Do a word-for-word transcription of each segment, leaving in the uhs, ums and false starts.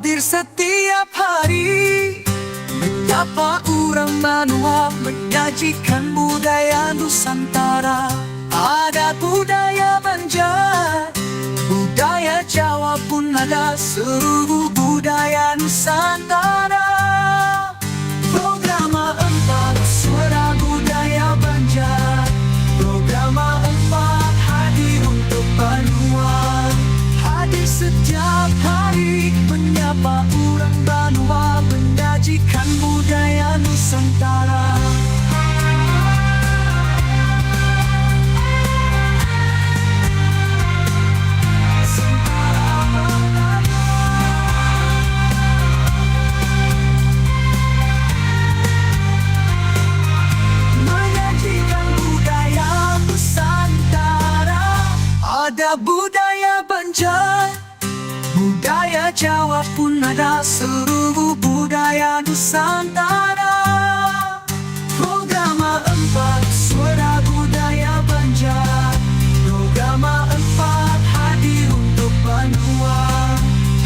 Hadir setiap hari, menyapa urang banua, menyajikan budaya Nusantara. Ada budaya Banjar, budaya Jawa pun ada, seluruh budaya Nusantara. Programa empat, Suara Budaya Banjar. Programa empat hadir untuk banua. Hadir setiap hari, menyapa urang banua, menyajikan budaya Nusantara. Menyajikan budaya Nusantara. Ada budaya Banjar, budaya Jawa pun ada, seluruh budaya Nusantara. Programa empat, Suara Budaya Banjar. Programa empat hadir untuk banua.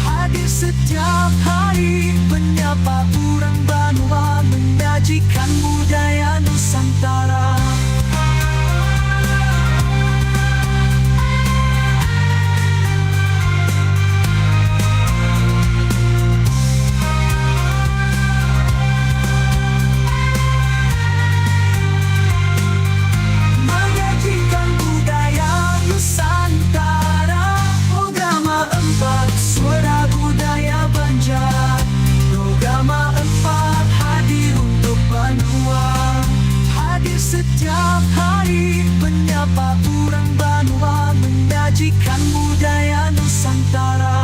Hadir setiap hari, menyapa urang banua, menyajikan budaya Nusantara. Menyajikan budaya Nusantara. Programa empat, Suara Budaya Banjar. Programa empat hadir untuk banua. Hadir setiap hari, menyapa urang banua, menyajikan budaya Nusantara.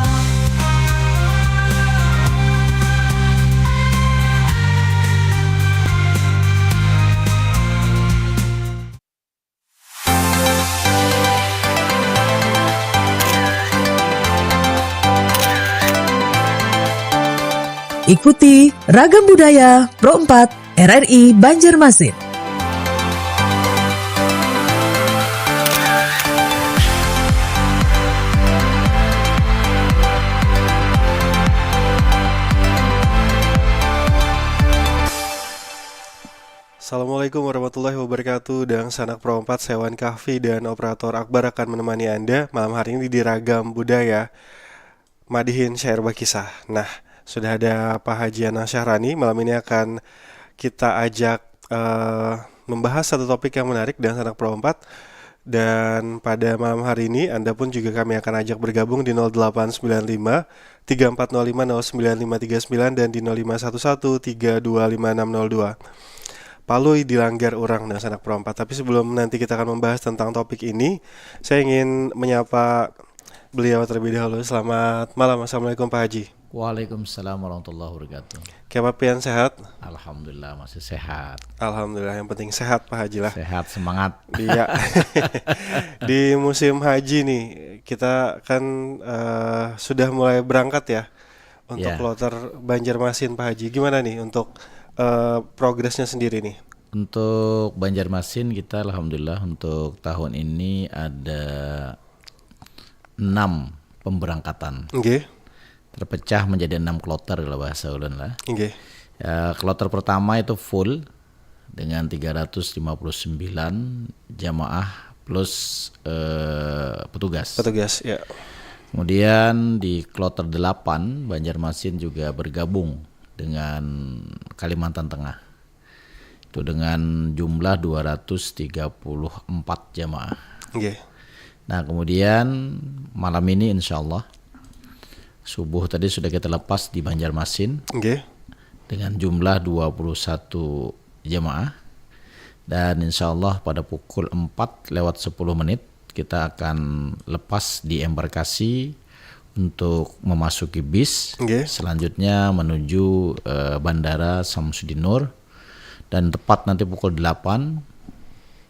Ikuti Ragam Budaya Pro empat R R I Banjarmasin. Assalamualaikum warahmatullahi wabarakatuh. Dangsanak Pro empat, Sewan Kahfi dan operator Akbar akan menemani Anda malam hari ini di Ragam Budaya, madihin syair bakisah. Nah, sudah ada Pak Haji Anang Syahrani. Malam ini akan kita ajak, eh, membahas satu topik yang menarik, Dangsanak Pro empat. Dan pada malam hari ini, Anda pun juga kami akan ajak bergabung di nol delapan sembilan lima, tiga empat nol lima, nol sembilan lima tiga sembilan dan di nol lima satu satu, tiga dua lima enam nol dua. Palui dilanggar urang, Dangsanak Pro empat. Tapi sebelum nanti kita akan membahas tentang topik ini, saya ingin menyapa beliau terlebih dahulu. Selamat malam. Assalamualaikum, Pak Haji. Waalaikumsalam warahmatullahi wabarakatuh. Kaya apa pian, sehat? Alhamdulillah, masih sehat. Alhamdulillah, yang penting sehat, Pak Haji lah. Sehat, semangat. Iya. Di musim haji nih, kita kan, eh, sudah mulai berangkat ya untuk Ya. kloter Banjarmasin, Pak Haji. Gimana nih untuk, eh, progresnya sendiri nih? Untuk Banjarmasin, kita alhamdulillah untuk tahun ini ada enam pemberangkatan. Nggih. Terpecah menjadi enam kloter lah bahasa ulun lah. Nggih. Ya, kloter pertama itu full dengan tiga ratus lima puluh sembilan jamaah plus, eh, petugas. Petugas, ya. Kemudian di kloter delapan, Banjarmasin juga bergabung dengan Kalimantan Tengah. Itu dengan jumlah dua ratus tiga puluh empat jamaah. Nggih. Nah, kemudian malam ini insya Allah subuh tadi sudah kita lepas di Banjarmasin Nggih. dengan jumlah dua puluh satu jamaah. Dan insya Allah pada pukul empat lewat sepuluh menit kita akan lepas di embarkasi untuk memasuki bis. Nggih. Selanjutnya menuju, eh, Bandara Samsudinur. Dan tepat nanti pukul delapan,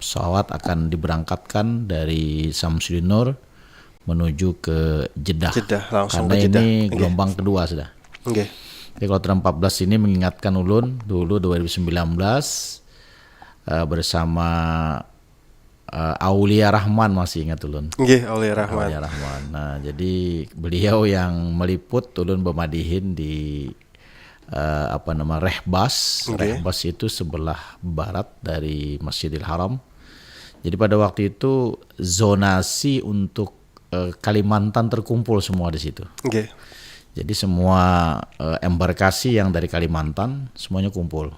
pesawat akan diberangkatkan dari Samsudinur menuju ke Jeddah. Jeddah, langsung Karena ke Jeddah. ini Nggih. gelombang kedua sudah. Nggih. Jadi kloter empat belas ini mengingatkan ulun dulu dua ribu sembilan belas, eh, bersama eh, Aulia Rahman, masih ingat ulun. Nggih, Aulia Rahman. Aulia Rahman. Nah, jadi beliau yang meliput ulun bemadihin di eh, apa nama, Rehbas. Nggih. Rehbas itu sebelah barat dari Masjidil Haram. Jadi pada waktu itu zonasi untuk eh, Kalimantan terkumpul semua di situ. Nggih. Jadi semua eh, embarkasi yang dari Kalimantan semuanya kumpul.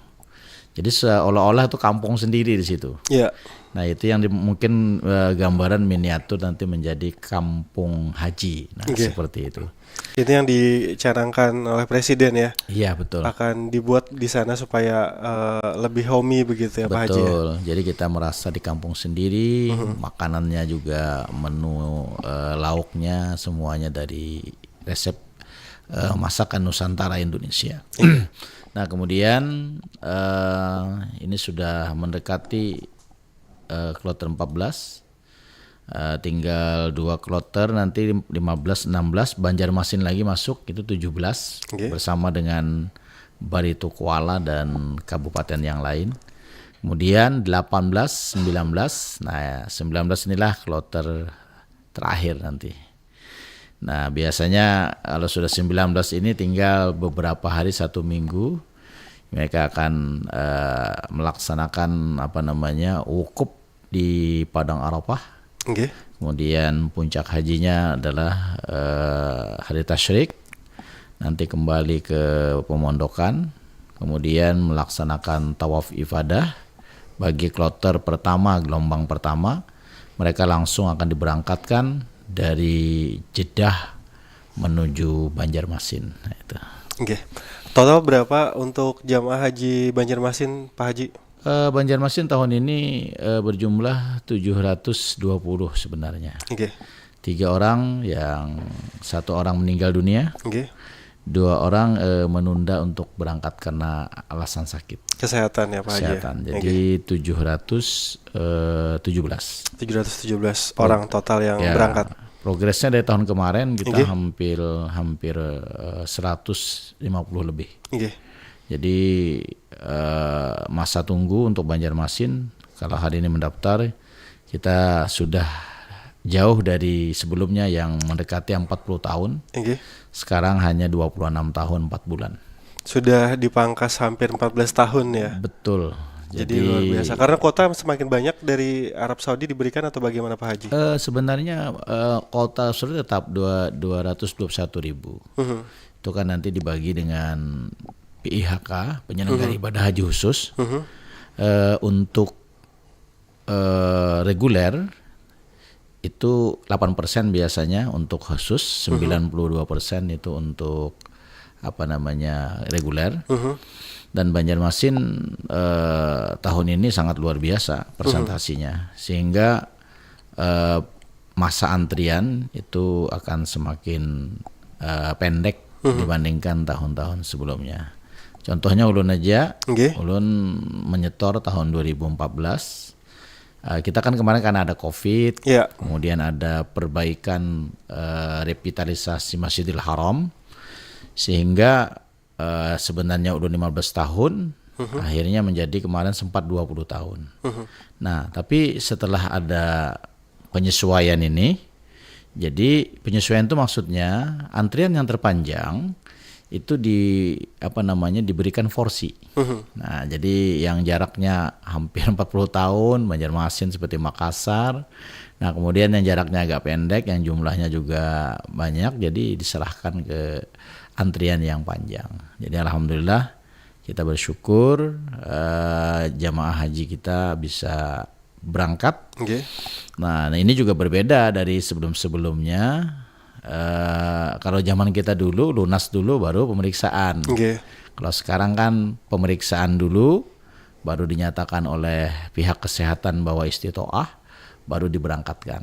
Jadi seolah-olah itu kampung sendiri di situ. Ya. Nah, itu yang di, mungkin eh, gambaran miniatur nanti menjadi kampung haji. Nah, Oke. Seperti itu. Ini yang dicanangkan oleh presiden ya. Iya, betul. Akan dibuat di sana supaya eh, lebih homey begitu ya, Pak Haji. Ya? Betul. Jadi kita merasa di kampung sendiri, mhm, makanannya juga, menu eh, lauknya semuanya dari resep eh, masakan Nusantara Indonesia. Nah, kemudian eh, ini sudah mendekati eh, kloter empat belas. Eh, tinggal dua kloter, nanti lima belas, enam belas, Banjarmasin lagi masuk, itu tujuh belas, oke, bersama dengan Barito Kuala dan kabupaten yang lain. Kemudian delapan belas, sembilan belas. Nah, sembilan belas inilah kloter terakhir nanti. Nah, biasanya kalau sudah sembilan belas ini tinggal beberapa hari, satu minggu, mereka akan eh, melaksanakan apa namanya, wukuf di Padang Arafah. Nggih. Kemudian puncak hajinya adalah eh, hari tasyrik. Nanti kembali ke pemondokan, kemudian melaksanakan tawaf ifadah. Bagi kloter pertama, gelombang pertama, mereka langsung akan diberangkatkan dari Jeddah menuju Banjarmasin. Nah, itu. Oke. Total berapa untuk jamaah haji Banjarmasin, Pak Haji? Eh, Banjarmasin tahun ini eh, berjumlah tujuh ratus dua puluh sebenarnya. Oke. Tiga orang, yang satu orang meninggal dunia, Oke. Dua orang eh, menunda untuk berangkat karena alasan sakit. Kesehatan ya, Pak Haji. Kesehatan. Jadi tujuh ratus tujuh belas. Tujuh ratus tujuh belas orang total yang Ya, berangkat. Progresnya dari tahun kemarin kita Nggih. hampir hampir eh, seratus lima puluh lebih. Nggih. Jadi eh, masa tunggu untuk Banjarmasin, kalau hari ini mendaftar, kita sudah jauh dari sebelumnya yang mendekati empat puluh tahun. Nggih. Sekarang hanya dua puluh enam tahun empat bulan. Sudah dipangkas hampir empat belas tahun ya. Betul. Jadi, luar biasa. Karena kuota semakin banyak dari Arab Saudi diberikan atau bagaimana, Pak Haji? Eh, sebenarnya eh, kuota Arab Saudi tetap dua, dua ratus dua puluh satu ribu. Mhm. Itu kan nanti dibagi dengan P I H K, penyelenggara Mhm. ibadah haji khusus. Mhm. Eh, untuk eh, reguler itu delapan persen biasanya untuk khusus, sembilan puluh dua persen itu untuk apa namanya, reguler. Mhm. Dan Banjarmasin eh, tahun ini sangat luar biasa persentasinya, sehingga eh, masa antrian itu akan semakin eh, pendek Mhm. dibandingkan tahun-tahun sebelumnya. Contohnya ulun aja, Nggih. Ulun menyetor tahun dua ribu empat belas. Eh, kita kan kemarin karena ada covid, Ya. Kemudian ada perbaikan eh, revitalisasi Masjidil Haram, sehingga eh, sebenarnya ulun lima belas tahun, Mhm. akhirnya menjadi kemarin sempat dua puluh tahun. Mhm. Nah, tapi setelah ada penyesuaian ini, jadi penyesuaian itu maksudnya antrian yang terpanjang itu di apa namanya, diberikan porsi. Mhm. Nah, jadi yang jaraknya hampir empat puluh tahun, Banjarmasin seperti Makassar. Nah, kemudian yang jaraknya agak pendek, yang jumlahnya juga banyak, jadi diserahkan ke antrian yang panjang. Jadi alhamdulillah kita bersyukur eh, jamaah haji kita bisa berangkat. Nggih. Nah, ini juga berbeda dari sebelum-sebelumnya. Eh, kalau zaman kita dulu, lunas dulu baru pemeriksaan. Nggih. Kalau sekarang kan pemeriksaan dulu, baru dinyatakan oleh pihak kesehatan bahwa istitoah, baru diberangkatkan.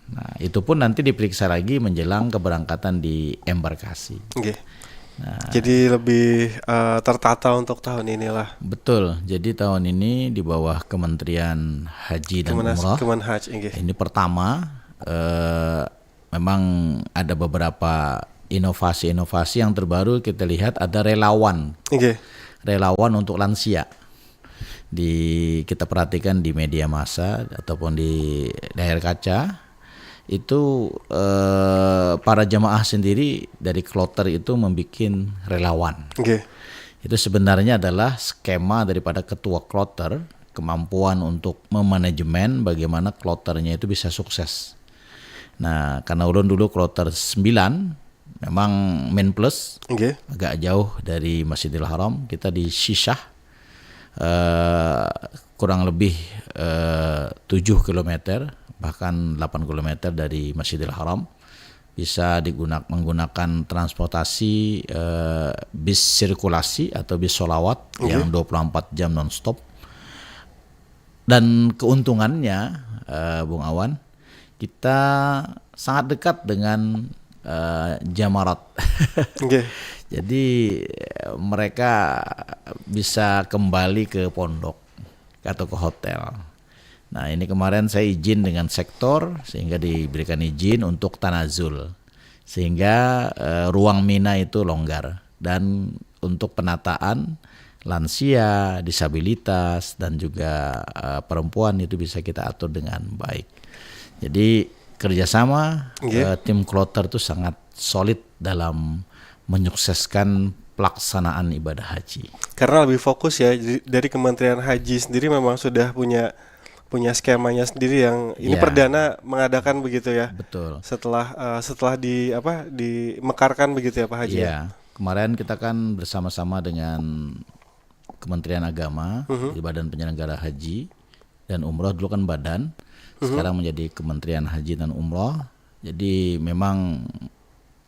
Nah, itu pun nanti diperiksa lagi menjelang keberangkatan di embarkasi. Nggih. Nah, Jadi lebih eh, tertata untuk tahun inilah. Betul. Jadi tahun ini di bawah Kementerian Haji dan Kemenas, Umroh, Kemenhaj, nggih. Ini pertama eh, memang ada beberapa inovasi-inovasi yang terbaru, kita lihat ada relawan. Nggih. Relawan untuk lansia. di kita perhatikan di media massa ataupun di layar kaca itu eh, para jemaah sendiri dari kloter itu membuat relawan. Oke. Itu sebenarnya adalah skema daripada ketua kloter, kemampuan untuk memanajemen bagaimana kloternya itu bisa sukses. Nah, karena ulun dulu kloter sembilan, memang main plus Oke. agak jauh dari Masjidil Haram, kita di Syishah eh, kurang lebih eh, tujuh kilometer, bahkan delapan kilometer dari Masjidil Haram, bisa digunakan menggunakan transportasi eh, bis sirkulasi atau bis solawat Oke. yang dua puluh empat jam nonstop. Dan keuntungannya, eh, Bung Awan, kita sangat dekat dengan eh, jamarat. Oke. Jadi eh, mereka bisa kembali ke pondok atau ke hotel. Nah, ini kemarin saya izin dengan sektor sehingga diberikan izin untuk tanazul. Sehingga eh, ruang Mina itu longgar dan untuk penataan lansia, disabilitas dan juga eh, perempuan itu bisa kita atur dengan baik. Jadi kerjasama Nggih. eh, tim kloter itu sangat solid dalam menyukseskan pelaksanaan ibadah haji. Karena lebih fokus ya di- dari Kementerian Haji sendiri memang sudah punya punya skemanya sendiri yang ini Ya. perdana mengadakan begitu ya. Betul. Setelah eh, setelah di apa dimekarkan begitu ya Pak Haji. Iya, kemarin kita kan bersama-sama dengan Kementerian Agama, Mhm. di Badan Penyelenggara Haji dan Umroh, dulu kan Badan, Mhm. sekarang menjadi Kementerian Haji dan Umroh. Jadi memang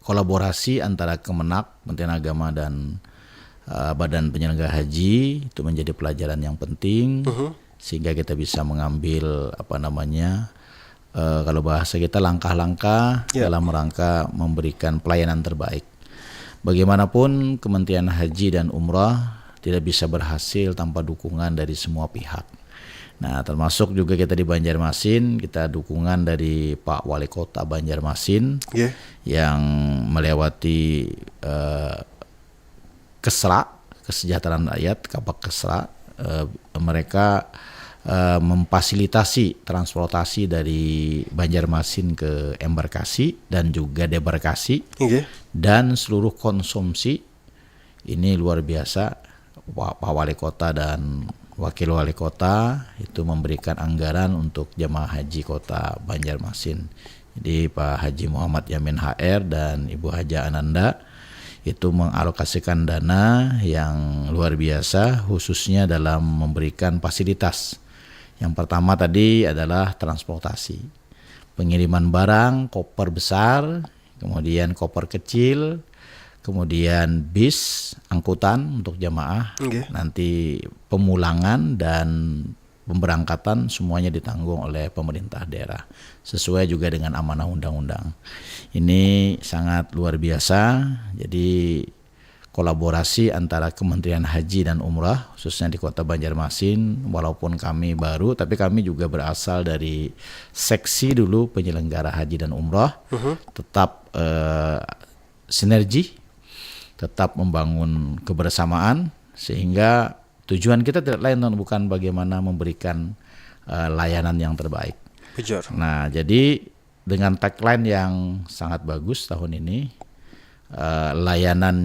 kolaborasi antara Kemenag, Kementerian Agama dan eh, Badan Penyelenggara Haji itu menjadi pelajaran yang penting Mhm. sehingga kita bisa mengambil apa namanya eh, kalau bahasa kita langkah-langkah Ya. dalam rangka memberikan pelayanan terbaik. Bagaimanapun Kementerian Haji dan Umrah tidak bisa berhasil tanpa dukungan dari semua pihak. Nah, termasuk juga kita di Banjarmasin, kita dukungan dari Pak Wali Kota Banjarmasin Nggih. yang melewati eh, Kesra, Kesejahteraan Rakyat, Kabak Kesra, eh, mereka eh, memfasilitasi transportasi dari Banjarmasin ke embarkasi dan juga debarkasi Nggih. dan seluruh konsumsi ini luar biasa. Wa- Pak Wali Kota dan Wakil Wali Kota itu memberikan anggaran untuk jemaah haji Kota Banjarmasin. Jadi Pak Haji Muhammad Yamin H R dan Ibu Haja Ananda itu mengalokasikan dana yang luar biasa khususnya dalam memberikan fasilitas. Yang pertama tadi adalah transportasi. Pengiriman barang, koper besar, kemudian koper kecil, kemudian bis, angkutan untuk jamaah, Nggih. nanti pemulangan dan pemberangkatan semuanya ditanggung oleh pemerintah daerah sesuai juga dengan amanah undang-undang. Ini sangat luar biasa. Jadi kolaborasi antara Kementerian Haji dan Umrah khususnya di Kota Banjarmasin, walaupun kami baru tapi kami juga berasal dari seksi dulu penyelenggara haji dan umrah, Mhm. tetap eh, sinergi, tetap membangun kebersamaan sehingga tujuan kita tidak lain dan bukan bagaimana memberikan eh, layanan yang terbaik. Bujur. Nah, jadi dengan tagline yang sangat bagus tahun ini, eh, layanan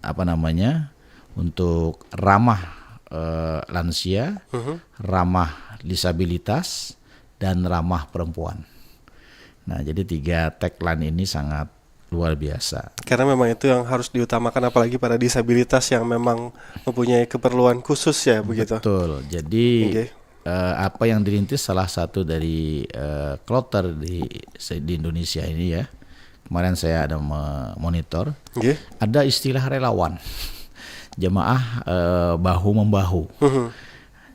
apa namanya untuk ramah eh, lansia, Mhm. ramah disabilitas, dan ramah perempuan. Nah, jadi tiga tagline ini sangat luar biasa. Karena memang itu yang harus diutamakan apalagi para disabilitas yang memang mempunyai keperluan khusus ya begitu. Betul. Jadi Oke. eh, apa yang dirintis salah satu dari eh, kloter di di Indonesia ini ya. Kemarin saya ada me- monitor, Nggih. ada istilah relawan. Jemaah eh, bahu membahu. Mhm.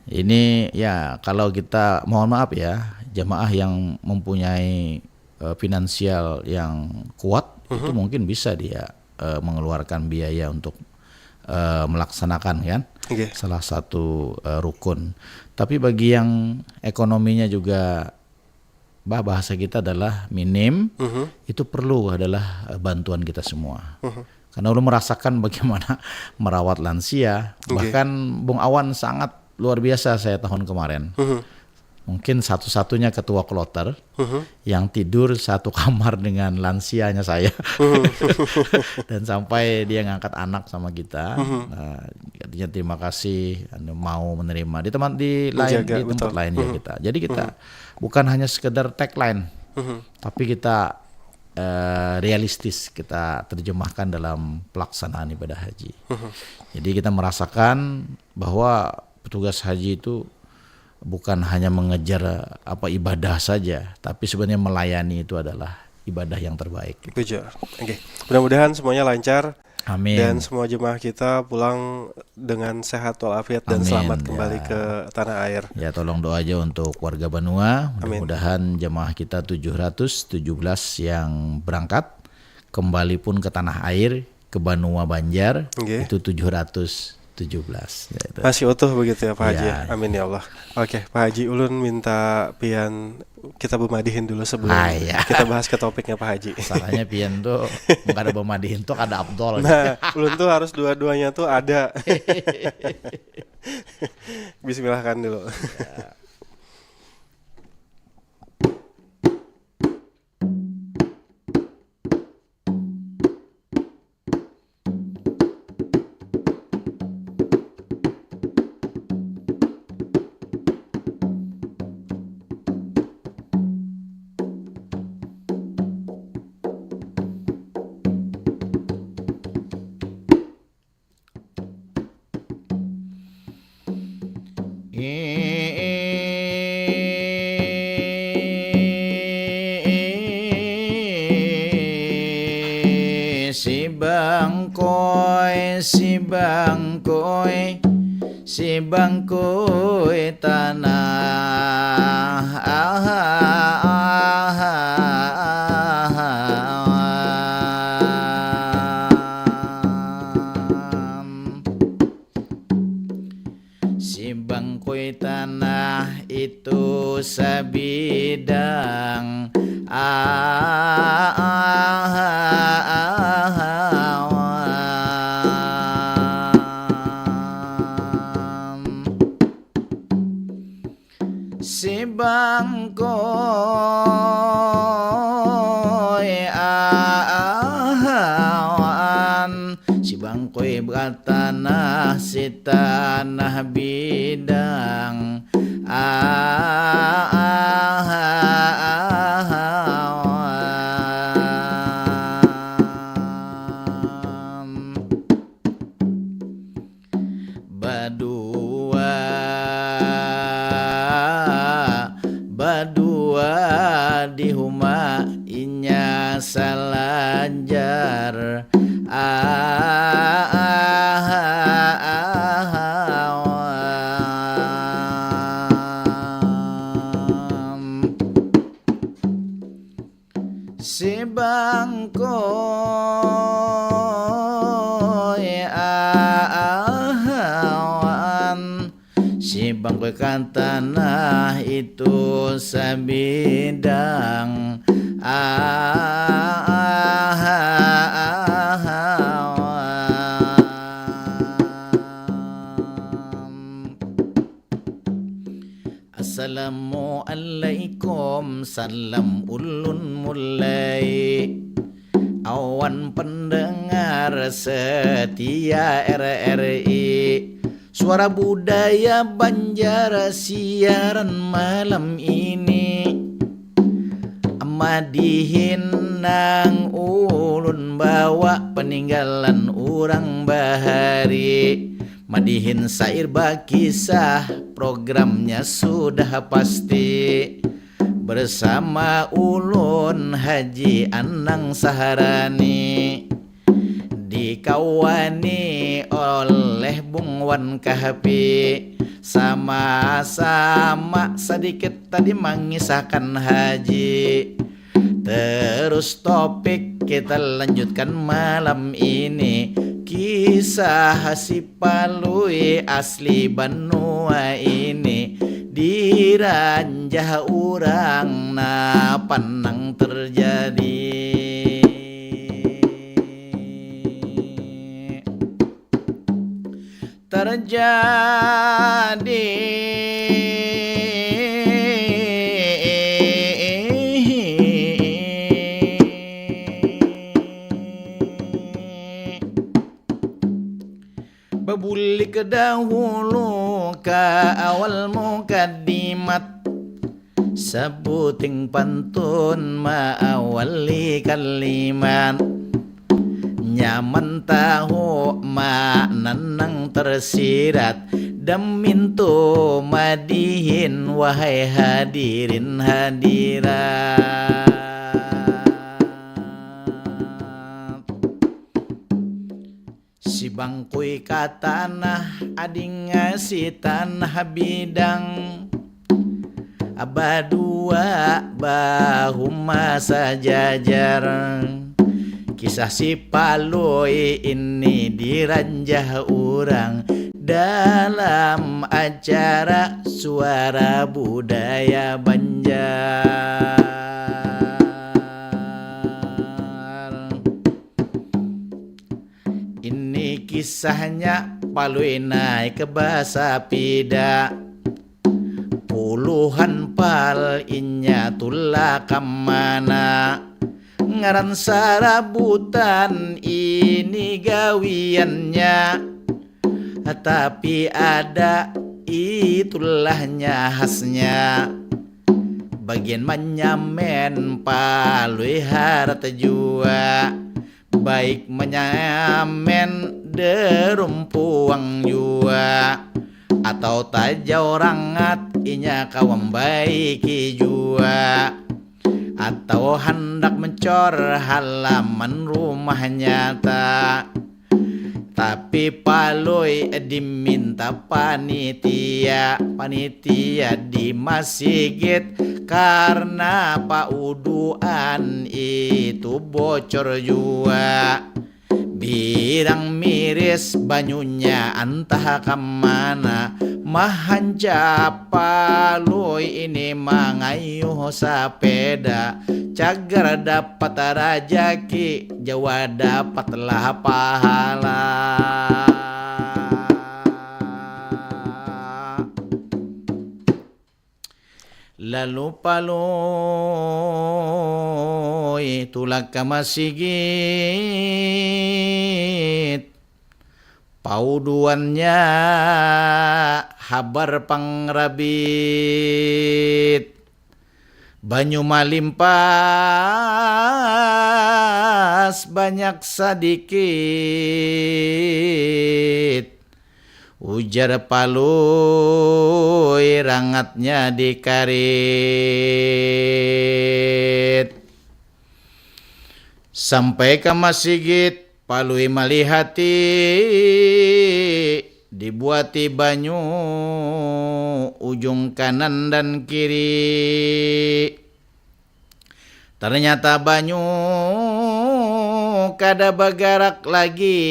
Ini ya kalau kita mohon maaf ya, jemaah yang mempunyai eh, finansial yang kuat itu mungkin bisa dia eh, mengeluarkan biaya untuk eh, melaksanakan kan Nggih. salah satu eh, rukun. Tapi bagi yang ekonominya juga bah bahasa kita adalah minim, Mhm. itu perlu adalah eh, bantuan kita semua. Mhm. Karena ulun merasakan bagaimana merawat lansia, Oke. bahkan Bung Awan sangat luar biasa saya tahun kemarin. Mhm. Mungkin satu-satunya ketua kloter Mhm. yang tidur satu kamar dengan lansianya saya. Dan sampai dia ngangkat anak sama kita. Mhm. Nah, artinya terima kasih, anu, mau menerima di teman di lain Menjaga, di tempat betul. lain ya Mhm. kita. Jadi kita bukan hanya sekedar tagline, Mhm. tapi kita eh, realistis kita terjemahkan dalam pelaksanaan ibadah haji. Mhm. Jadi kita merasakan bahwa petugas haji itu bukan hanya mengejar apa ibadah saja, tapi sebenarnya melayani itu adalah ibadah yang terbaik. Bujur. Oke. Mudah-mudahan semuanya lancar Amin. dan semua jemaah kita pulang dengan sehat walafiat dan Amin, selamat ya. Kembali ke tanah air. Ya, tolong doa aja untuk warga Banua. Amin. Mudah-mudahan jemaah kita tujuh ratus tujuh belas yang berangkat kembali pun ke tanah air, ke Banua Banjar, Nggih. Itu tujuh ratus tujuh belas. Ya, itu. Masih utuh begitu ya Pak Haji? Ya. Amin ya Allah. Oke Pak Haji, ulun minta pian kita bemadihin dulu sebelum Ah, iya. Kita bahas ke topiknya Pak Haji. Salahnya pian tuh kada bemadihin tuh kada afdol. Nah, ulun tuh harus dua-duanya tuh ada. Bismillahkan dulu. Si bangkoi, si bangkoi, si bangkoi tanah. Aha, aha, aha. Si bangkoi tanah itu sabidang. Ah, ah, ah, ah, ah. Si bangkoi awan, si bangkoi batanah, si tanah bidang awan. Badua, badua di huma inya salanjar. Ahawan. Si bangkoi ahawan, si bangkoi ka tanah itu sabidang ahawan. Assalamualaikum, salam ulun mulai. Awan pendengar setia R R I, Suara Budaya Banjar siaran malam ini. Madihin nang ulun bawa peninggalan urang bahari. Madihin sair bakisah, programnya sudah pasti. Bersama ulun Haji Anang Saharani. Dikawani oleh Bung Wan Kahfi. Sama-sama sadikit tadi mangisahkan Haji. Terus topik kita lanjutkan malam ini. Kisah si Palui asli banua ini. Diranjah urang napa nang terjadi. terjadi. Bebulik dahulu ke awal mukadimat. Sabuting pantun maawali kalimat. Nyaman tahu makna nang tersirat. Damintu madihin wahai hadirin hadirat. Si bangkui ka tanah ading ngasi tanah bidang. Badua bahuma sajajar. Kisah si Palui ini diranjah urang dalam acara suara budaya Banjar. Ini kisahnya Palui naik ke basapida. Puluhan pal inya tulak kamana. Ngaran sarabutan ini gawiannya. Tapi ada itulahnya khasnya. Bagian manyamen Palui harat jua. Baik manyamen derumpuang jua. Atau tajau rangat inya kawa mambaiki jua. Atau handak mencor halaman rumah nyata. Tapi Palui diminta panitia, panitia di masigit karena pauduan itu bocor jua. Birang miris banyunya antah kamana. Mahancap Palui ini mangayuh sapeda. Cagar dapat rajaki, jawa dapatlah pahala. Lalu Palui tulak ka masigit. Pauduannya habar pangrabit. Banyu malimpas banyak sadikit. Ujar Palui rangatnya dikarit. Sampai ka masigit, Palui malihati dibuati banyu ujung kanan dan kiri. Ternyata banyu kada bagarak lagi.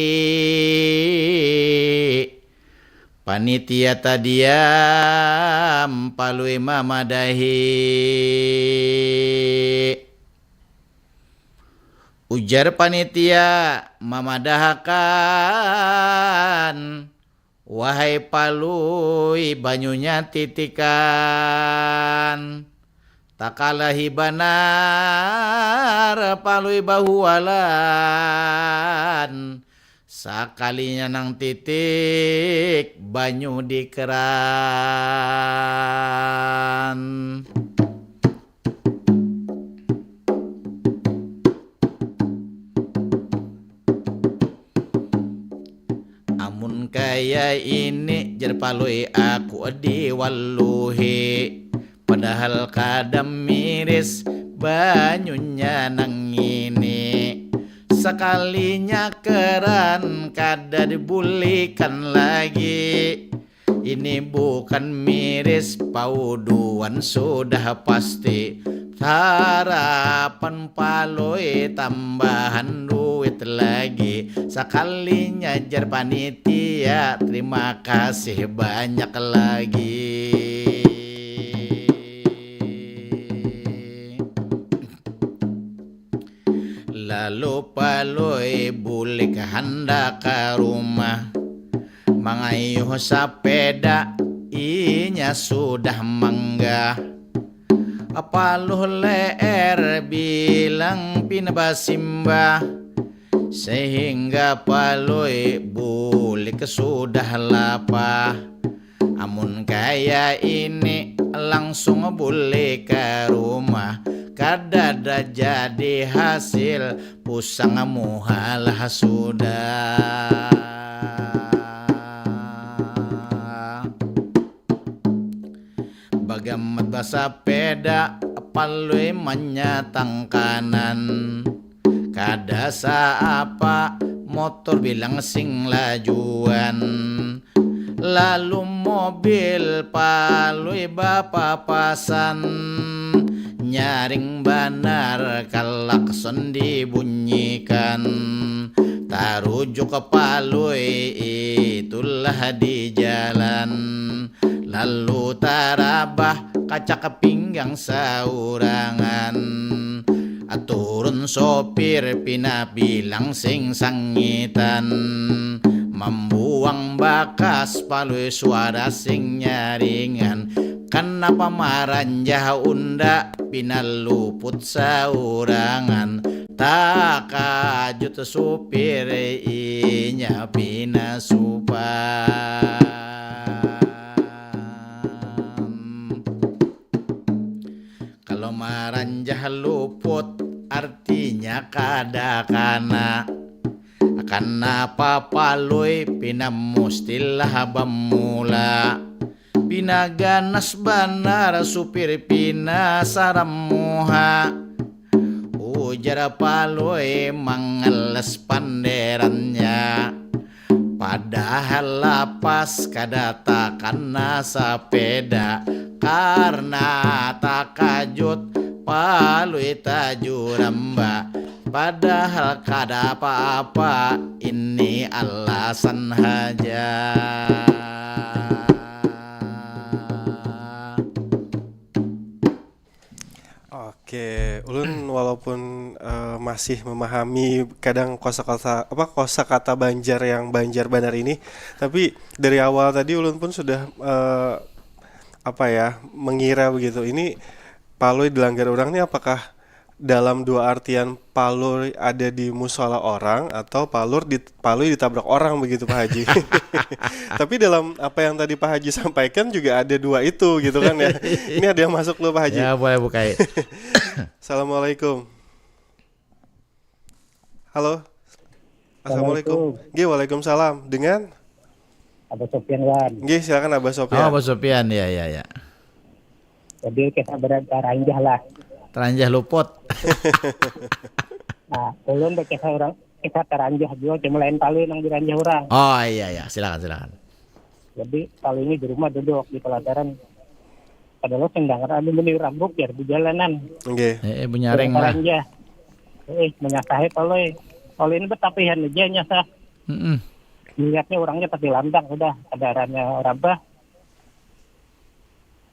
Panitia tadiam Palui mamadahi. Ujar panitia mamadahakan, wahai Palui banyunya titikan. Takalahi banar Palui bahualan. Sakalinya nang titik banyu di keran. Amun kaya ini, jar Palui, aku diwaluhi. Padahal kada miris banyunya nang ini. Sakalinya keran kada dibulikan lagi. Ini bukan miris, pauduan sudah pasti. Harapan Palui tambahan duit lagi. Sakalinya jar panitia, terima kasih banyak lagi. Lalu Palui bulik handak ka rumah. Mangayuh sapeda, inya sudah manggah. Paluh leer bilang pina basimbah, sehingga Palui bulik sudah lapah. Amun kaya ini langsung bulik ka rumah, kadada jadi hasil, pusang muhalah sudah. Bagamat basapeda, Palui manyatang kanan. Kada saapa, motor bilang sing lajuan. Lalu mobil Palui bapapasan. Nyaring banar kalakson dibunyikan. Tarujuk Palui itulah di jalan. Lalu tarabah kacak pinggang saurangan. Turun sopir pina bilang sing sangitan. Mambuang bakas Palui suara sing nyaringan. Kanapa maranjah unda pina luput saurangan. Takajut supir inya pina supan. Kalau maranjah luput artinya kada kana. Kanapa Palui pina mustilah bamula. Pina ganas banar supir pina saram muha. Ujar Palui mangalas panderannya. Padahal lapas kada takana sapeda karna takajut Palui tajuramba. Padahal kada apa-apa, ini alasan haja. Oke, ulun walaupun eh, masih memahami kadang kosakata apa kosakata Banjar yang Banjar banar ini, tapi dari awal tadi ulun pun sudah eh, apa ya mengira begitu. Ini Palui dilanggar orang nih apakah dalam dua artian Palui ada di musola orang atau Palur di Palui ditabrak orang begitu Pak Haji. Tapi dalam apa yang tadi Pak Haji sampaikan juga ada dua itu gitu kan ya. Ini ada yang masuk dulu Pak Haji. Ya, boleh bukai. Assalamualaikum. Halo. Assalamualaikum. Assalamualaikum. Nggih, waalaikumsalam. Dengan Abah Sofian wan. Nggih, silakan Abah Sofian. Oh, Abah Sofian, ya, ya, ya. Jadi kita berada taranjah lah. Taranjah luput. Nah, ulun baca orang kita taranjah juga cuma lain kali nang diranjah orang. Oh iya iya, silakan silakan. Jadi kali ini di rumah duduk di pelataran padahal sing dengar ada meni rambuk ya di jalanan. Oke. Okay. Eh, eh bunyaring lah. Taranjah. Eh, menyasahi kalau kalau ini betapihan aja nyasah. Mm -mm. Niatnya orangnya pasti lantang sudah ada arahnya rabah.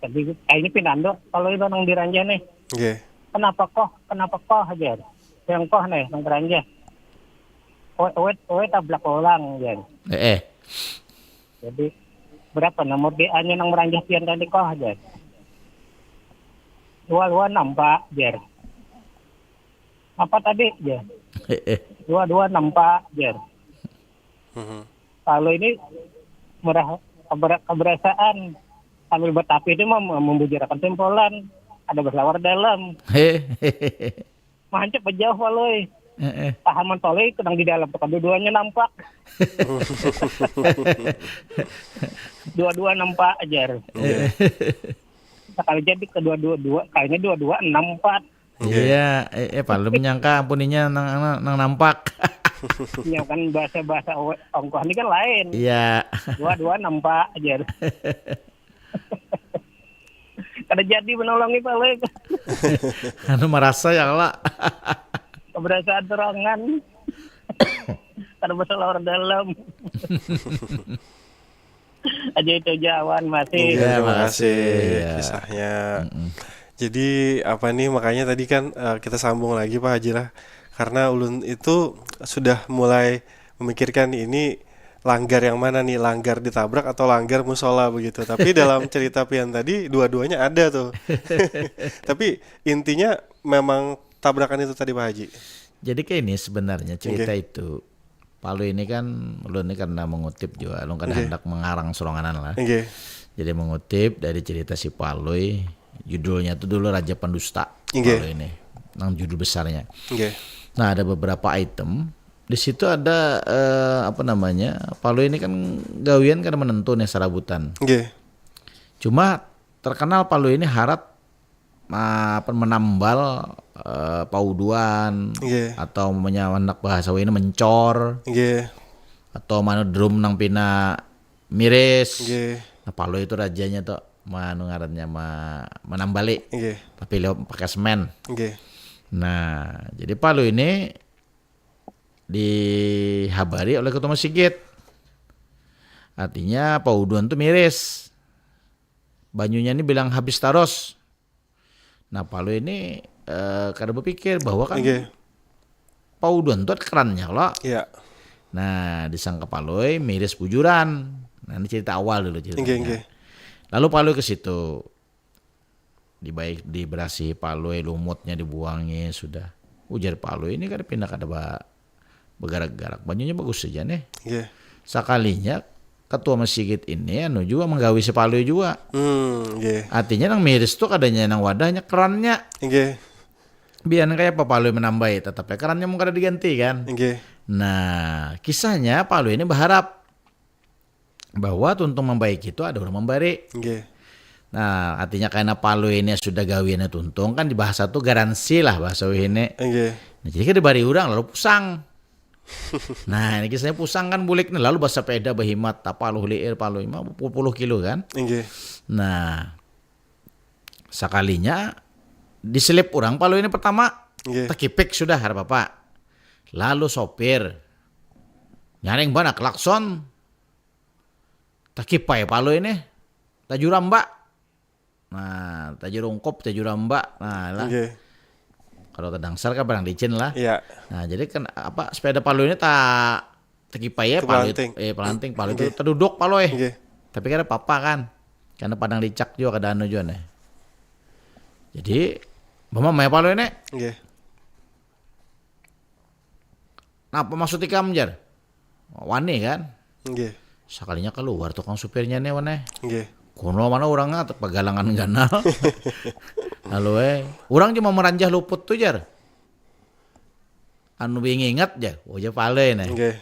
Jadi kayak ini pinando kalau itu nang diranjah nih. Oke. Okay. Kenapa koh? Kenapa koh aja? Yang koh nih nang diranjah. Wet wet wet tablak ulang aja. Eh. eh. Jadi berapa nomor D A-nya nang meranjah pian tadi koh aja? Dua dua nampak jer. Apa tadi jer? Eh, eh. Dua dua nampak jer. Mm-hmm. Kalau ini merah keberasaan sambil bertapi itu membujarakan tempolan ada berlawar dalam. Mancep bejauh waloi. Heeh. Pahaman toloi kenang di dalam tuh keduanya nampak. Dua-dua nampak ajar. Sekali jadi kedua dua dua kayaknya dua dua enam empat. Iya, eh, eh palu menyangka ampuninya nang nang, nang nampak. Ya kan bahasa-bahasa ongkoh ini kan lain. Iya. Dua-dua nampak aja. Kada jadi menolongi palu itu. Anu merasa ya lah. Keberasaan terangan. Kada masalah orang dalam. Aja itu jawan masih. Ya, terima kasih ya. Kisahnya. Mm -mm. Jadi apa nih makanya tadi kan uh, kita sambung lagi Pak Haji lah karena ulun itu sudah mulai memikirkan ini langgar yang mana nih, langgar ditabrak atau langgar musola begitu. Tapi dalam cerita pian tadi dua-duanya ada tuh. Tapi intinya memang tabrakan itu tadi, Pak Haji. Jadi kayak ini sebenarnya cerita itu Palui ini kan, ulun ini karena mengutip juga, ulun kan Nggih. Handak mengarang suronganan lah. Nggih. Jadi mengutip dari cerita si Palui, judulnya tuh dulu Raja Pendusta. Nggih. Palui ini, nang judul besarnya. Nggih. Nah, ada beberapa item di situ ada eh, apa namanya, Palui ini kan gawian kada menentu nih sarabutan. Nggih. Cuma terkenal Palui ini harat ma- apa, menambal eh, pauduan Nggih. Atau namanya anak bahasa ini mencor Nggih. Atau mana drum nang pina miris. Nggih. Nah, Palui itu rajanya tuh, manu ngarannya ma- menambali. Nggih. Tapi lewat pakai semen. Nggih. Nah, jadi Palui ini dihabari oleh ketua masigit. Artinya pauduan tuh miris. Banyunya ini bilang habis taros. Nah, Palui ini eh, kada berpikir bahwa kan Nggih. pauduan tuh ada kerannya kalau. Iya. Nah, disangka Palui miris bujuran. Nah, ini cerita awal dulu ceritanya. Nggih, nggih. Lalu Palui ke situ. Dibaik diberasihi Palui, lumutnya dibuangi sudah. Ujar Palui ini kada pindah kada ba- bergerak-gerak. Banyunya bagus saja nih. Nggih. Sakalinya ketua masigit ini anu juga menggawi si Palui juga. Hmm, nggih. Artinya nang miris tuh kadanya nang wadahnya, kerannya. Nggih. Biar kayak apa Palui menambahi, tetapnya kerannya mau kada diganti kan. Nggih. Nah, kisahnya Palui ini berharap bahwa tuntung membaiki itu ada orang membari. Nggih. Nah, artinya karena Palui ini sudah gawiannya tuntung kan, di bahasa tuh garansi lah bahasa wihini. Nggih. Nah, jadi kan dibari orang lalu pusang. Nah, ini kisahnya pusang kan bulik nih, lalu bersepeda berhimat apa luh liir Palui mah puluh kilo kan. Nggih. Nah, sakalinya diselip orang Palui ini pertama, Nggih. Tekipik sudah, harap apa. Lalu sopir nyaring bana klakson, tekipai Palui ini, tajuramba. Nah, tajurungkup, tajuramba. Nah, lah. Nggih. Kalau tadangsar kan padang licin lah. Iya. Nah, jadi kan apa, sepeda Palui ini ta tekipai ya, Ke Palui, palanting. Eh, palanting, Palui itu Nggih. terduduk Palui. Nggih. Tapi kada apa-apa kan. Karena padang licak juga, kada anu juga nih. Jadi, mama maya Palui ini, Nggih. "Napa maksud ikam, jar?" Wani kan. Nggih. Sakalinya keluar tukang supirnya nih, wani. Nggih. Kono mana orangnya, pagalangan ganal. Lalu eh, orang cuma meranjah luput tuh, jar. Anu bingingat, jar. Ujar Palui nih. Nggih.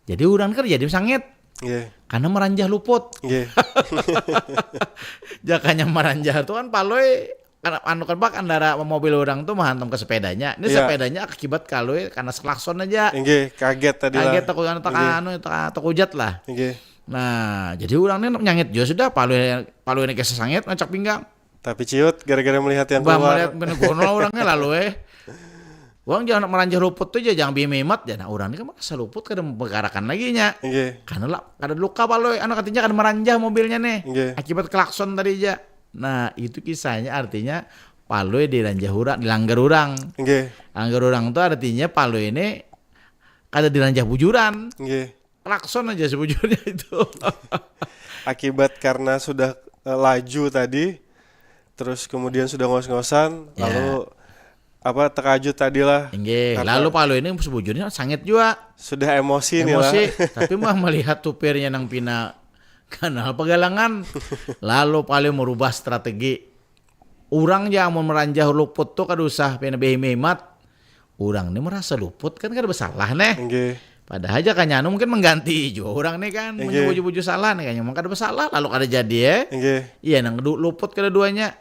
Jadi orang kan jadi sangit. Nggih. Karena meranjah luput. Nggih. Jakanya meranjah tuh kan Palui, karena anu kan bak, andara mobil orang tuh menghantam ke sepedanya. Ini Iya. Sepedanya akibat Palui karena klakson aja. Nggih, kaget tadi lah. Kaget, takut anu, tak Nggih. anu, tak tekujat lah. Nggih. Nah, jadi orang ini nyangit juga sudah, Palui, Palui ini kayak sesangit ngacak pinggang. Tapi ciut gara-gara melihat yang Bah keluar. Melihat bener kono orangnya lalu eh. Orang jangan meranjah luput tuh aja, jangan bimimat ya. Nah, orang ini kan merasa luput kada membekarakan lagi nya. Nggih. Karena lah kada luka Palui, anu katanya kada meranjah mobilnya nih. Nggih. Akibat klakson tadi aja. Nah, itu kisahnya artinya Palui diranjah orang, dilanggar orang. Nggih. Langgar orang tuh artinya Palui ini kada diranjah bujuran. Nggih. Klakson aja sebujurnya itu. Akibat karena sudah eh, laju tadi, terus kemudian sudah ngos-ngosan, Ya. Lalu apa, terkajut tadi lah. Nggih, Karena lalu Palui ini sebujurnya sangit juga. Sudah emosi nih lah. Emosi, tapi mah melihat supirnya nang pina ganal pagalangan. Lalu Palui merubah strategi. Orang ja amun meranjah luput tuh kada usah pina behimat. Orang ini merasa luput kan kada bersalah nih. Nggih. Padahal aja kan anu mungkin mengganti juga orang nih kan, Nggih. menyebut-bujur salah nih kan, memang kada bersalah, lalu kada jadi ya. Nggih. Iya, nang du- luput keduanya.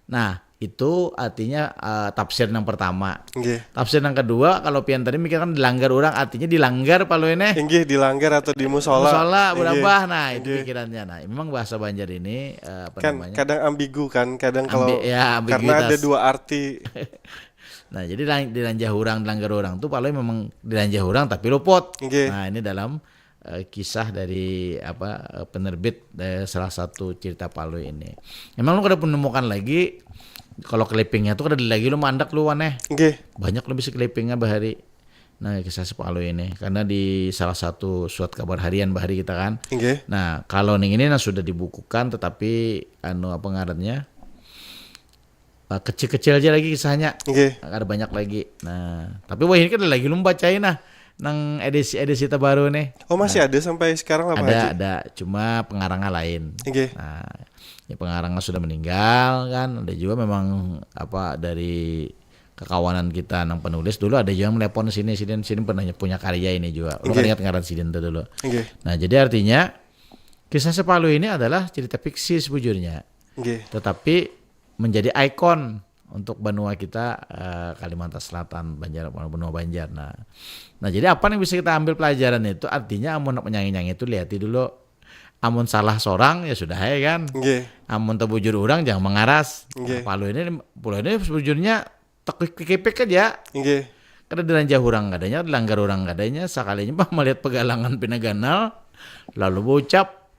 Nah, itu artinya eh, tafsir yang pertama. Nggih. Tafsir yang kedua, kalau pian tadi mikirkan dilanggar orang, artinya dilanggar Palui ini. Inggih, dilanggar atau di musola. Musola Inggih. Berabah. Nah, itu Inggih. Pikirannya. Nah, memang bahasa Banjar ini eh, apa Kan namanya? Kadang ambigu kan, kadang kalau Ambi- ya, karena ada ambiguitas. Dua arti. Nah, jadi lang- dilanjah orang, dilanggar orang tuh Palui memang dilanjah orang tapi luput. Nggih. Nah, ini dalam eh, kisah dari apa eh, penerbit dari salah satu cerita Palui ini. Emang lu kada menemukan lagi kalau clippingnya tuh kada ada lagi lu mandak lu aneh. Nggih. Banyak lu bisa clippingnya bahari. Nah, kisah si Palui ini karena di salah satu surat kabar harian bahari kita kan. Inggih. Nah, kalau ning ini nah sudah dibukukan tetapi anu apa ngarannya eh, kecil-kecil aja lagi kisahnya. Inggih. Ada banyak lagi. Nah, tapi wah ini kan ada lagi lumba cai nah nang edisi edisi terbaru nih. Oh, masih ada sampai sekarang lah Pak Ada Haji? Ada, cuma pengarangnya lain. Inggih. Nah, ya pengarangnya sudah meninggal kan. Ada juga memang apa dari kekawanan kita nang penulis dulu ada juga yang melepon sini sini sini pernah punya karya ini juga. Lu kan Inggih. Ingat ngaran sidin tuh dulu. Inggih. Nah, jadi artinya kisah si Palui ini adalah cerita fiksi sebujurnya, Inggih. tetapi menjadi ikon untuk benua kita eh, Kalimantan Selatan, Banjar, benua Banjar. Nah, nah jadi apa yang bisa kita ambil pelajaran itu artinya amun nak menyanyi-nyanyi itu lihati dulu. Amun salah seorang ya sudah ya kan. Inggih. Amun terbujur orang jangan mengaras. Inggih. Nah, Palui ini Palui ini sebujurnya tekipik aja. Inggih. Kada diranjah orang kadanya, dilanggar orang kadanya, sakalinya bah melihat pegalangan pina ganal, lalu berucap,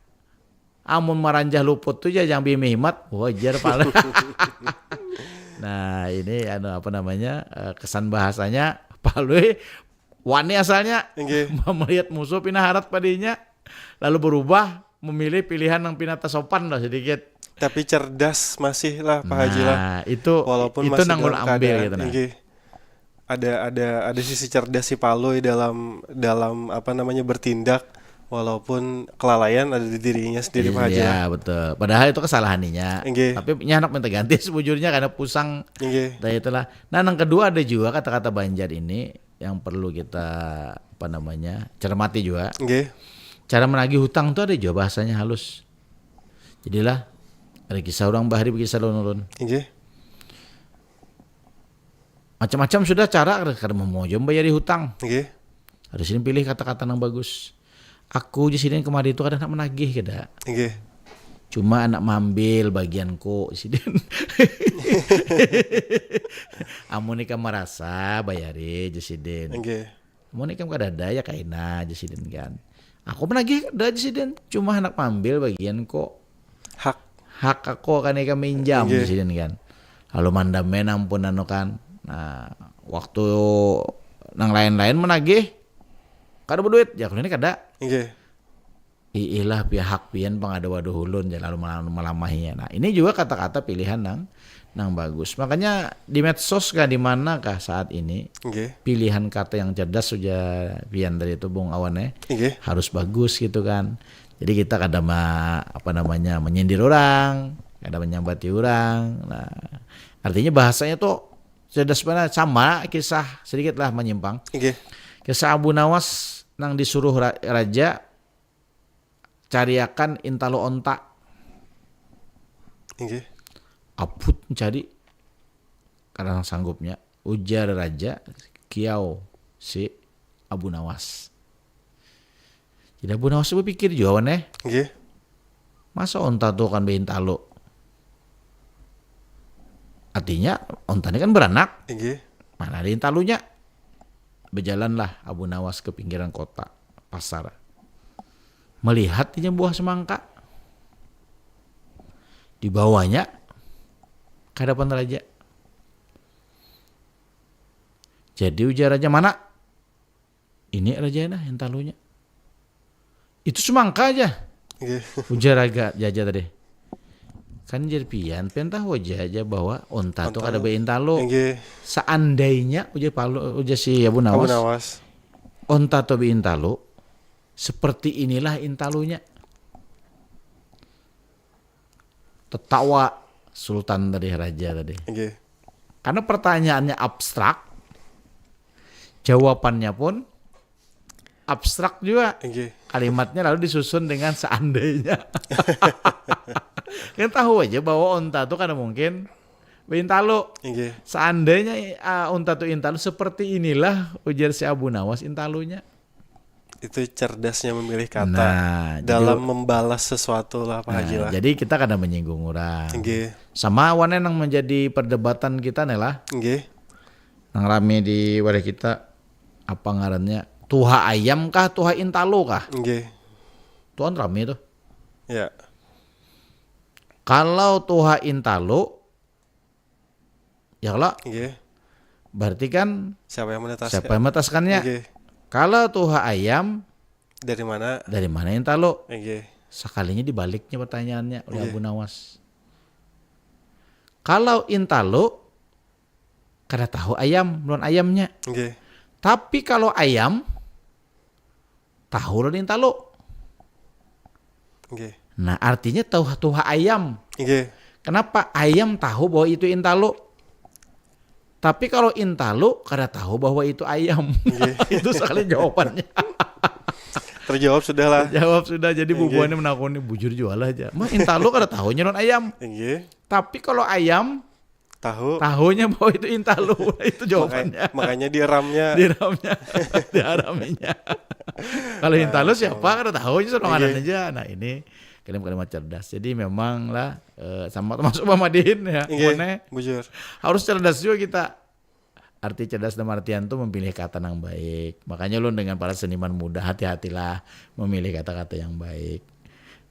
amun maranjah luput tu ja jangan bimihimat, wajar Palui. Nah, ini anu apa namanya eh, kesan bahasanya Palui wani asalnya Inggih. melihat musuh pina harat padinya lalu berubah memilih pilihan yang pina tasopan lah sedikit. Tapi cerdas masih lah Pak Haji lah. Nah, itu Walaupun itu masih nang dalam ulun ambil keadaan gitu nah. Inggih. Ada ada ada sisi cerdas si Palui dalam dalam apa namanya bertindak walaupun kelalaian ada di dirinya sendiri Pak Haji lah. Iya betul. Padahal itu kesalahannya. Inggih. Tapi nya anak minta ganti sebujurnya karena pusang Inggih. dan itulah. Nah, yang kedua ada juga kata-kata Banjar ini yang perlu kita apa namanya cermati juga. Inggih. Cara menagih hutang tuh ada juga bahasanya halus. Jadilah ada kisah orang bahari kisah lawan ulun. Inggih. Macam-macam sudah cara kada kada mau jom bayari hutang. Inggih. Ada sini pilih kata-kata yang bagus. Aku di sini kemarin itu kada nak menagih kada. Inggih. Cuma anak mambil bagianku sidin. Amun ikam merasa bayari je sidin. Inggih. Amun ikam kada ada ya kaina je sidin kan. Aku menagih kada je sidin. Cuma anak mambil bagianku. Hak. Hak aku kan ikam minjam Inggih. Sidin kan. Lalu mandamnya ampun anu kan. Nah, waktu nang lain-lain menagih kada berduit ya kalau ini kada. Inggih. Iilah pihak pian pangada waduh ulun ja lalu malam- malamahinya. Nah, ini juga kata-kata pilihan nang nang bagus. Makanya di medsos kah di mana kah saat ini Inggih. pilihan kata yang cerdas sudah pian tadi itu Bung Awan ya Inggih. harus bagus gitu kan. Jadi kita kada ma, apa namanya menyindir orang, kada menyambati orang. Nah, artinya bahasanya tuh cerdas banget sama kisah sedikit lah menyimpang. Inggih. Kisah Abu Nawas nang disuruh ra- raja cariakan intalu onta. Inggih. Abut mencari karena sanggupnya ujar raja kiau si Abu Nawas. Jadi Abu Nawas berpikir juga wan eh Inggih. Masa onta tuh kan beintalu. Artinya onta ini kan beranak. Inggih. Mana ada intalunya? Berjalanlah Abu Nawas ke pinggiran kota pasar. Melihat inya buah semangka. Dibawanya ke hadapan raja. Jadi ujar raja mana? Ini raja nah intalunya. Itu semangka aja. Inggih. Ujar raja jaja tadi. Kan jadi pian, pian tahu aja aja bahwa onta tuh Onta. Ada beintalu. Inggih. Seandainya ujar palu ujar si Abu Abu Nawas, Nawas. Onta tuh beintalu, seperti inilah intalunya. Tertawa Sultan tadi, raja tadi. Inggih. Karena pertanyaannya abstrak, jawabannya pun abstrak juga. Inggih. Kalimatnya lalu disusun dengan seandainya. Kan tahu aja bahwa onta tuh kada mungkin beintalu. Inggih. Seandainya uh, onta tuh intalu seperti inilah ujar si Abu Nawas intalunya. Itu cerdasnya memilih kata Nah, jadi- dalam membalas sesuatu lah Pak Haji Nah, lah. jadi kita kada menyinggung orang. Inggih. Sama awan yang menjadi perdebatan kita nih lah. Inggih. Nang rame di wadah kita apa ngarannya? Tuha ayam kah, tuha intalu kah? Inggih. Tuhan rame tuh. Ya. Kalau tuha intalu ya kalau Inggih. Berarti kan Siapa yang menetas? Siapa yang menetaskannya? Nggih. Kalau tuha ayam, Dari mana? Dari mana intalu? Nggih. Sekalinya dibaliknya pertanyaannya oleh Nggih. Abu Nawas. Kalau intalu, kada tahu ayam, belum ayamnya. Nggih. Tapi kalau ayam, tahu lo intalu. Nggih. Nah, artinya tahu tuha ayam. Nggih. Kenapa ayam tahu bahwa itu intalu? Tapi kalau intalu kada tahu bahwa itu ayam. Nggih. Itu sekali jawabannya. Terjawab sudah lah. Jawab sudah. Jadi Nggih. Bubuhannya menakuni, bujur jual aja. Mah intalu kada tahunya non ayam. Nggih. Tapi kalau ayam Tahu. Tahunya bahwa itu intalu. Itu jawabannya. Makanya, makanya diramnya. Diramnya. Diharaminya. Kalau intalu siapa kada tahu aja soranganan Nggih. Aja. Nah, ini kalimat-kalimat cerdas. Jadi memang lah eh, sama termasuk Bang Madin ya. Nggih, Mana bujur. Harus cerdas juga kita. Arti cerdas dalam artian tuh memilih kata yang baik. Makanya ulun dengan para seniman muda, hati-hatilah memilih kata-kata yang baik.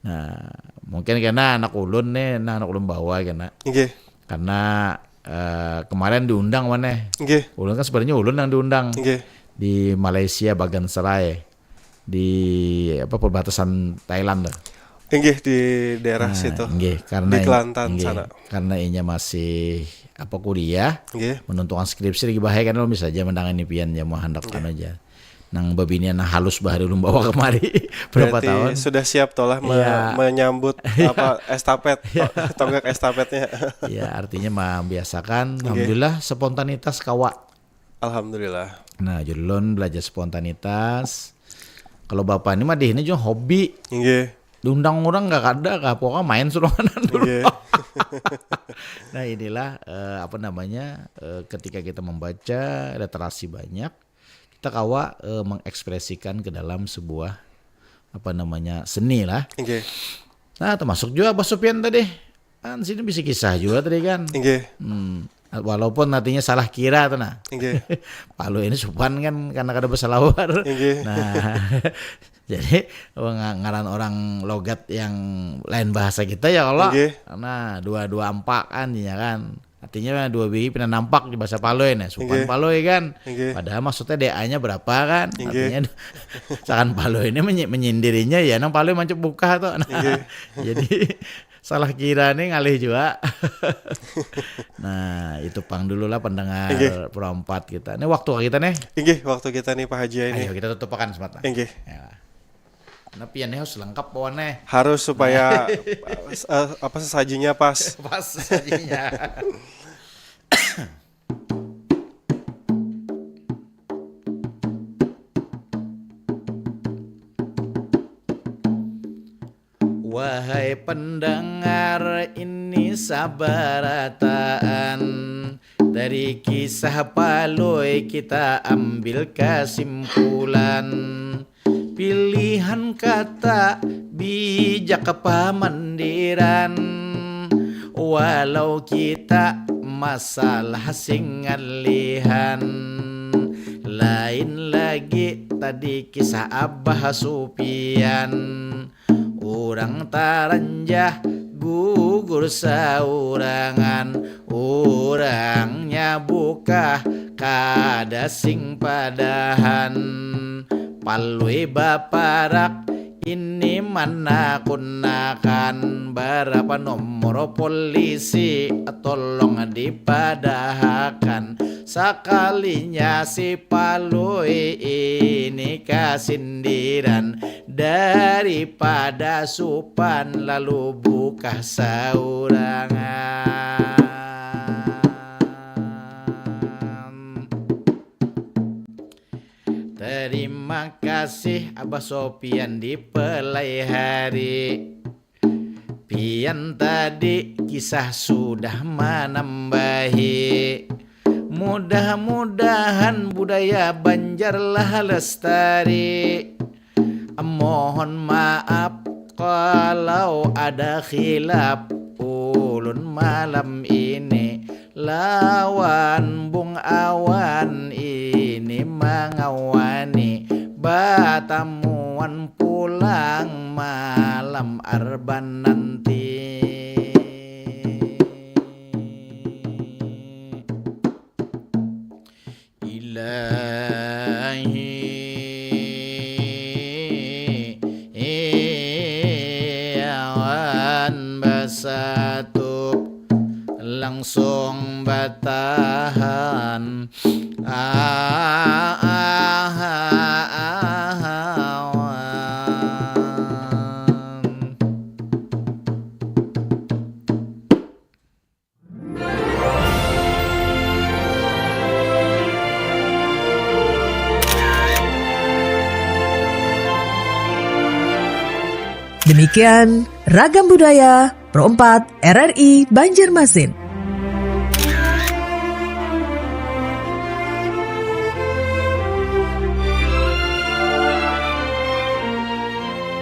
Nah, mungkin karena anak ulun nih, nah anak ulun bawa kena. Nggih. Karena eh, kemarin diundang mana? Nggih. Ulun kan sebenarnya ulun yang diundang Nggih. Di Malaysia, Bagan Serai, di apa, perbatasan Thailand tuh. Nggih, di daerah Nah, situ. Nggih, karena Di Kelantan nggih, sana. Karena inya masih apa, kuliah, Nggih. Menentukan skripsi lagi bahaya kan, lo bisa aja mendangan pian ya, mau handak anu aja. Nang babinian nang halus bahari ulun bawa kemari. Berapa Berarti tahun? Sudah siap toh lah me- Iya. Menyambut apa, estafet, to- tonggak estafetnya. Ya, artinya membiasakan. Nggih. Alhamdulillah, spontanitas kawa. Alhamdulillah. Nah, jadi ulun belajar spontanitas. Kalau bapak ini mah deh, ini juga hobi. Nggih. Diundang orang nggak ada kah? Pokoknya main suruhanan dulu. Nggih. Nah, inilah eh, apa namanya, eh, ketika kita membaca, literasi banyak, kita kawa eh, mengekspresikan ke dalam sebuah apa namanya, seni lah. Nggih. Nah, termasuk juga Abah Sopian tadi. Kan sini bisa kisah juga tadi kan. Nggih. Hmm. Walaupun artinya salah kira tuh nah. Nggih. Palu ini supan kan karena kada bersalawar. Nggih. Nah, jadi nga- ngaran orang logat yang lain bahasa kita ya kalau Nggih. Nah, dua dua ampakan ya kan. Artinya dua biji pina nampak di bahasa Palui nih, supan Nggih. Palui kan. Nggih. Padahal maksudnya D A-nya berapa kan? Nggih. Artinya misalkan Palui ini menyi- menyindirnya ya nang Palui mancuk buka tuh. Nah, Nggih. Jadi salah kira nih ngalih juga. Nah, itu pang dulu lah pendengar Nggih. Pro empat kita. Ini waktu kita nih. Nggih, waktu kita nih Pak Haji ini. Ayo kita tutupakan semata. Nggih. Ya. Nah, piannya harus lengkap bawaannya. Harus supaya eh, apa, sesajinya pas. Pas sajinya. Wahai pendengar, ini sabarataan. Dari kisah Palui kita ambil kesimpulan. Pilihan kata bijak pamandiran. Walau kita masalah sing ngalihan. Lain lagi tadi kisah Abah Supian. Urang taranjah gugur saurangan. Urangnya bukah kada sing padahan. Palui baparak ini manakunakan. Barapa nomor polisi tolong dipadahakan. Sakalinya si Palui ini kasindiran. Daripada supan lalu bukah saurangan. Terima kasih Abah Sopian di pelai hari. Pian tadi kisah sudah manambahi. Mudah-mudahan budaya Banjar lah lestari. Mohon maaf kalau ada khilaf ulun malam ini. Lawan Bung Awan ini mangawani batamuan pulang malam Arban nanti. Langsung batahan. Ah, ah, ah, ah, wan. Demikian Ragam Budaya Pro empat R R I Banjarmasin.